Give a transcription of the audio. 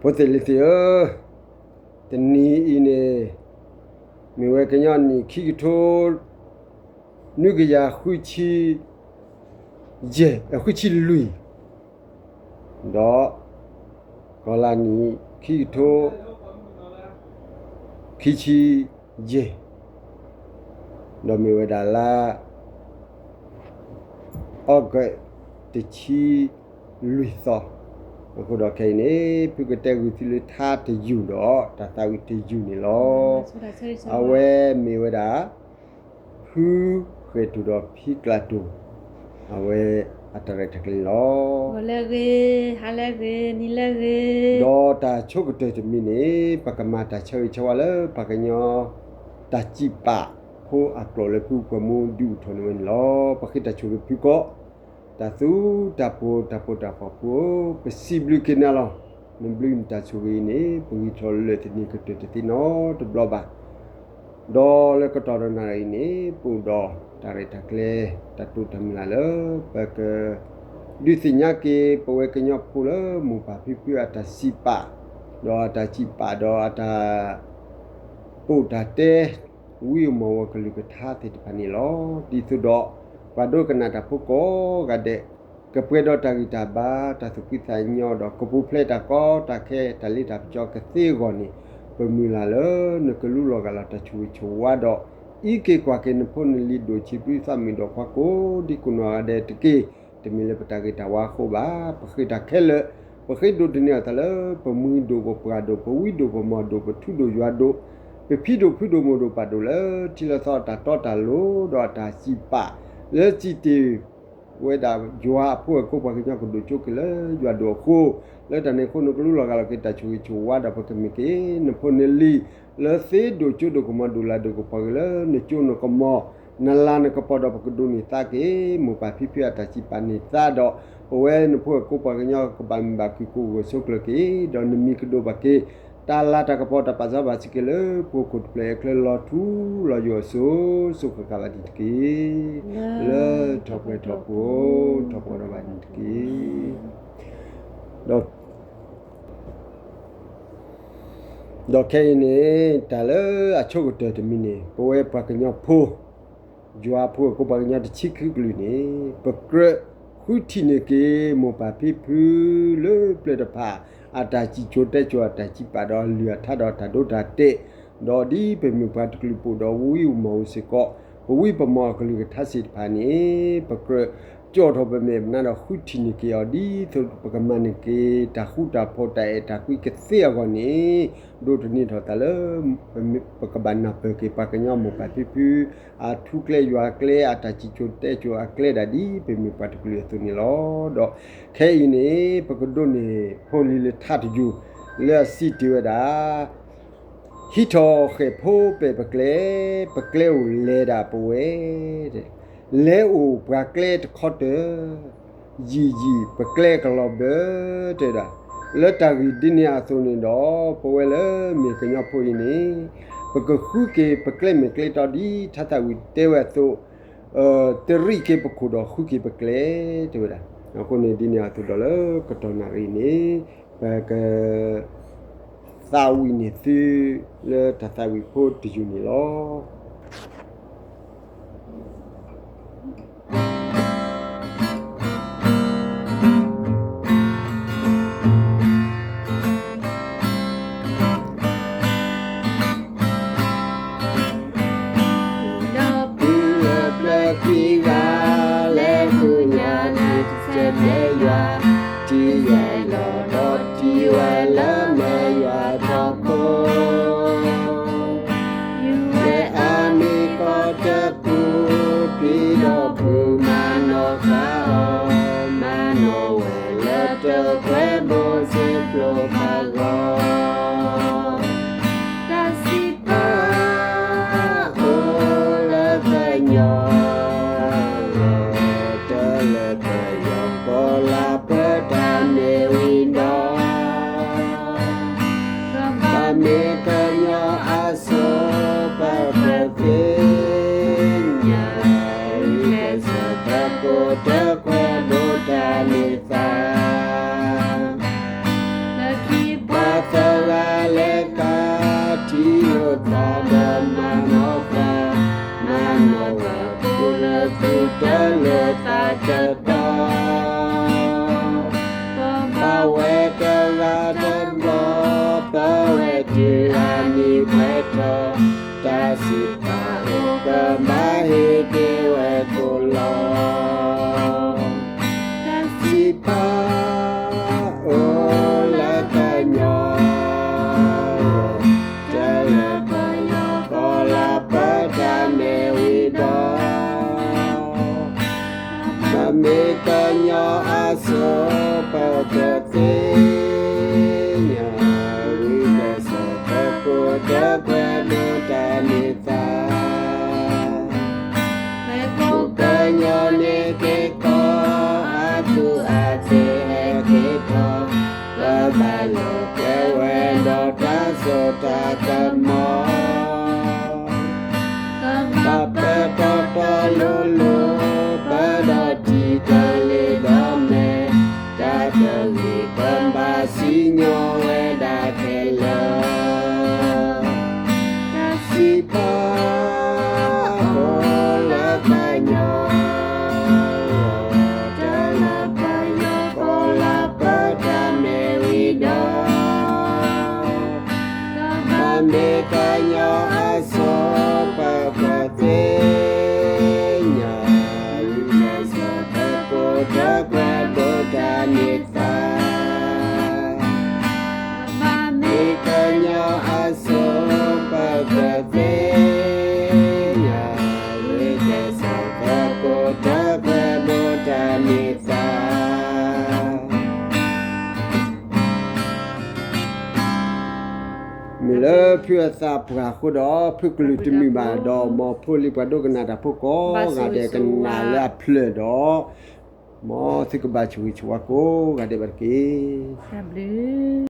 ဖိသ့ၣ်လံၤသ့ၣ်ဧၢ, တနံၤအံၤန့ၣ် မ့ၢ်ဝဲကညီနံၣ်ခံကထိ နွံကယၤဃုဆံ ယဲၢ် ဃုဆံလွံၢ်, ဒီး ကီၢ်လါနံၣ် ခံကထိ ခံဆံယဲၢ်, ဒီးမ့ၢ်ဝဲဒၣ်လါ August တဆံလွံၢ်သီ, အဃိဒီးခဲအံၤန့ၣ် ဖုကတဲဂုာ်သုလၢထါတယုၢ်ဒီး တၢ်သးဝံၣ်တယုၢ်န့ၣ်လီၤ. အဝဲမ့ၢ်ဝဲဒၣ် ဟုဃဲၤတိၢ်ဒီးဖံးကျၢ်တိၢ်, အဝဲအတၢ်ရဲၣ်တၢ်ကျဲၤန့ၣ်လီၤ. ဂီၤလၢအဂ့ၤ, ဟါလၢအဂ့ၤ, နံၤလၢအဂ့ၤ, ဒီးတၢ်ဆိကတၢၢ်တမံၤန့ၣ် ပကမၤတၢ်ဆၢဂ့ၤဆၢဝါလၢပှၤကညီ တၢ်စံးပာ်ဖိအကျိာ်လၢဖုပှၤမူဒုးအိၣ်ထီၣ်န့ၢ်ဝဲန့ၣ်လီၤ. ပဃ့တၢ်ဆိၣ်ဂ့ၤဖုကိး တၢ်သူတၢ်ပှိၤ တၢ်ပှိၤတၢ်ဖှီၣ်ဖိဧၢ, ပစံးဘျုးက့ၤနၤလီၤ. နဘျုးနတၢ်ဆိၣ်ဂ့ၤအံၤန့ၣ် ပဂံၢ်ထီၣ်လၢာ်တန့ၢ်ကတၢၢ်တသ့နီတဘျီဘၣ်. ဒီးလၢကတီၢ်ဒီးနၣ်ရံၣ်အံၤန့ၣ် ပအိၣ်ဒီးတၢ်ရဲၣ်တၢ်ကျဲၤ တၢ်တိာ်တၢ်မုၢ်လၢ်လၢ ပက ဒုးသ့ၣ်ညါက့ၤ ပဝဲကညီဖိလၢမိၢ်ပၢ်ဖံဖုအတၢ်စံးပာ်, ဒီးအတၢ်စံးပာ်ဒီးအတၢ် ပိာ်တၢ်တဲ ဝံဧိၤမီၢ်ဧိၤအကလုၢ်ကထါသ့ၣ်တဖၣ်န့ၣ်လီၤ. ဒ်သိးဒီး ပှၤဒိကနၣ်တၢ်ဖိကိးဂၤဒဲး ကပှဲၤဒီးတၢ်ဂံၢ်တၢ်ဘါ တၢ်သူၣ်ဖှံသးညီဒီး ကပူၤဖျဲးတၢ်ကီတၢ်ခဲ တၢ်လ့တၢ်ပစီကသ့အဂီၢ်န့ၣ် ပမုၢ်လၢ်လၢနကလူလီၤဂာ်လီၤတၢ်ဆိၣ်ဂ့ၤဆိၣ်ဝါဒီး အံးက့ၤကွၢ်က့ၤနဖိနလံၤဒိၣ်ဆံး ပသးမုာ်ဒီးခွါကိးဒံကိးနီၢ်ဂၤဒဲးတက့ၢ်. တမ့ၢ်လၢပတၢ်ဂ့ၤတၢ်ဝါအဃိဘၣ်. ပဃ့တၢ်ခဲလၢာ် ပဃ့ဒိးသန့ၤအသးလၢ ပမှံဒိၣ်ပပှၢ်ဒိၣ် ပဝံဒိၣ်ပမီၢ်ဒိၣ် ပထူဒိၣ်ယွၤဒိၣ် ပဖံဒိၣ်ဖုဒိၣ်မိၢ်ဒိၣ်ပၢ်ဒိၣ်လၢ ထံလၢသီအတၢ်တီတၢ်လိၤ ဒီးအတၢ်စံးပာ် လၢစံးတ့ၢ်ဝဲဒၣ်ယွၤအဖိအကိးပှၤကညီကဒိၣ်ကၠိက့ၤလၢယွၤဒိၣ်အဃိ, လၢတၢ်န့ၣ်အဃိ နကလူလီၤဂာ်လီၤက့ၤတၢ်ဆိၣ်ဂ့ၤဆိၣ်ဝါဒီး ပကမ့ၢ်က့ၤနဖိနလံၤ လၢသ့ဒိၣ်ကၠိဒိၣ်ကမီၤဒိၣ်လၤဒိၣ်ကပီၤက့ၤလၢနကၠိနကမီၤ နလၤနကပီၤဒီး ပကဒိးန့ၢ်သါက့ၤ မိၢ်ပၢ်ဖံဖုအတၢ်စံးပာ်န့ၢ်သါဒီး ပဝဲနဖိအကိးပှၤကညီကဘၣ်မုာ်ဘၣ်ခုၣ် ကအိၣ်ဂၢၢ်ဆိးကျၢၤက့ၤ ဒီးနမံၤကဒိးဘၣ်က့ၤ တၢ်လၤတၢ်ကပီၤတၢ်ပာ်စီပာ်ဆှံက့ၤလၢ ပှိခိၣ်တဖျၢၣ်အချၢလီၤထူလီၤယိာ်အစိၤ စိၤဃၣ်ဃၣ်ဘၣ်န့ၣ်တက့ၢ်. လၢထီၣ်ပှဲၤထီၣ်ပှိၤ ထီၣ်ပှဲၤထီၣ်ဘၣ်န့ၣ်တက့ၢ်. ဒီး ဒီးခဲအံၤန့ၣ် တၢ်လၢအဆိကတၢၢ်တမံၤန့ၣ် ပဝဲပှၤကညီဖိ ယွၤဖိအကိးပှၤကညီတဆံခံကလုာ်န့ၣ် ပကြၢးဃုထံၣ်န့ၢ်က့ၤ မိၢ်ပၢ်ဖံဖုလၢပျၢၤတဖၣ် အတၢ်စံၣ်စိၤတဲစိၤ အတၢ်စံးပာ်ဒီးအလုၢ်အထါဒီးတၢ်ဒိတၢ်တဲာ်, ဒီးဒ်ပမ့ၢ်ပှၤတကလုာ်ပအိၣ်ဒီးဝံဧိၤမီၢ်ဧိၤစ့ၢ်ကီး ပဝံပမီၢ်အကလုၢ်ကထါစ့ၢ်တဖၣ်န့ၣ် ပကြၢး ကၠီၣ်ထီၣ်ပမဲာ်ပနါဒီးဃုထံၣ်န့ၢ်က့ၤအီၤ ဒ်သိးပကမၤန့ၢ်က့ၤ တၢ်ဃူတၢ်ဖိး တၢ်အဲၣ်တၢ်ကွံကသ့အဂီၢ်န့ၣ် ဒိးသန့ၤထီၣ်သးလၢ ပကဘၣ်နၢ်ပၢၢ်က့ၤ ပှၤကညီမိၢ်ပၢ်ဖံဖု အထူကျဲယွၤကျဲ အတၢ်စံၣ်စိၤတဲစိၤအကျဲဒၣ်ဒ် ပမ့ၢ်ပှၤတကလုာ်အသိးန့ၣ်လီၤ. ဒီးခဲအံၤန့ၣ် ပကဒိးန့ၢ်ဖိလံၤလၢထါတယုၢ် လၢအစံးတ့ၢ်ဝဲဒၣ် ဟံးထီၣ်ဃဲၣ်ဖိပဲာ်ပကျဲ, ပကျဲအိၣ်လဲၤဒၣ်ပဝဲ, လဲၤအိၣ်ပှၤကျဲတခီတၢၢ်, ယံာ်ယံာ်ပကျဲကလီၤဘၢ တဲဝဲဒၣ်. လၢတၢ်ဂ့ၢ်ဒ်န့ၣ်အသိးန့ၣ်ဒီး ပဝဲလၢမ့ၢ်ကညီဖိအံၤန့ၣ် ပကဃုက့ၤပကျဲမ့ၢ်ကျဲတီဒ်ထါသၣ်ဝံၣ်တဲဝဲအသိး တရံးက့ၤပခိၣ်ဒီး ဃုက့ၤပကျဲ တဲဝဲဒၣ်. အဃိန့ၣ် ဒ်န့ၣ်အသိးဒီးလၢကတီၢ်နၣ်ရံၣ်န့ၣ် ပက သးဝံၣ်န့ၢ်သု လၢတၢ်သးဝံၣ်ဖိတယုၢ်န့ၣ်လီၤ. ဒီပုၢ်ဝဲၢ်ပျဲၢ်ခံဂၤ လဲၤဃုညါလံာ်တဆဲးမဲာ်ယွၤ, ထံၣ်ဝဲလီၤဒီးထံၣ်ဝဲလၢမဲာ်ယွၤထီၣ်ခိၣ်, ယွၤအမံၤကီၢ်တပူၤ, ပျံၤဒီးပူၤမၤနီၣ်ဃာ်အီၤ, မၤနီၣ်ဝဲလၢတၢ်ကွဲဘိစ့ဖျိဖးဂီၤ တၢ်စံးပာ်အိၣ်လၢပညီ, တၢ်လၢပယီၤကီၢ်လၢပတၢ်မ့ၢ်ဝံၤဒီး, ကဘၣ်မ့ၢ်ကညီအစိပၢၤကသ့ၣ်ညါ, ဂံၢ်ကစၢ်တၢ်ကိးတၢ်ခွဲးဒိၣ်တၢ်န့ၢ်သါ လၢခံ ဟ့ၣ်က့ၤဝဲကိၣ်လီၤ. တၢ်စံးပာ်အိၣ်လၢကညီ တၢ်လၢပယီၤကီၢ်လၢပတၢ်မ့ၢ်ဝံၤဒီး ပမ့ၢ်ကညီအစိၤ ပကသ့ၣ်ညါ ဝံသးစူၤ ပကိးတၢ်ကွဲးဒိးတၢ်န့ၢ်သါ ပကိးကညီန့ၣ်က့ၤကီၢ် အသူးအသ့ၣ်ဟဲက့ၤထီၣ် ပဘၣ်လိာ်ကွဲဝဲဒီးတၢ်စိတၢ်ကမီၤ ပပတီၢ်တီၢ်လိၤလိၤ ပဒီးတံၤတလ့ၤဒီးမဲာ် တၢ်ကဂံၢ်ကဘါစံၣ်ညီၣ်ဝဲဒၣ်ခဲလၢာ် တၢ်စံးပာ်အိၣ်လၢကညီ တၢ်လၢပယီၤကီၢ်လၢပတၢ်မ့ၢ်ဝံၤဒီး ပမ့ၢ်ကညီအစိၤ ပကသ့ၣ်ညါ ဝံသးစူၤ ပကိးတၢ်ကွဲးဒိးတၢ်န့ၢ်သါ မ့ၢ်ကညီအစိၤ ပကသ့ၣ်ညါ ဝံသးစူၤ ပကိးတၢ်ကွဲးဒိးတၢ်န့ၢ်သါ မ့ၢ်လၢဖုအသးပှၢ်အဃိဒီး ဖုကလုၢ်တမုာ်ဘၣ်ဒီး မ်ဖိလံၤပှၤဒိကနၣ်တၢ်ဖိကိးဂၤဒဲး ကနၣ်လၢအဖျၢၣ်ဒီး မ်သုကဘၣ်ဆိၣ်ဂ့ၤဆိၣ်ဝါကိးဂၤဒဲးဘၣ်တက့ၢ်.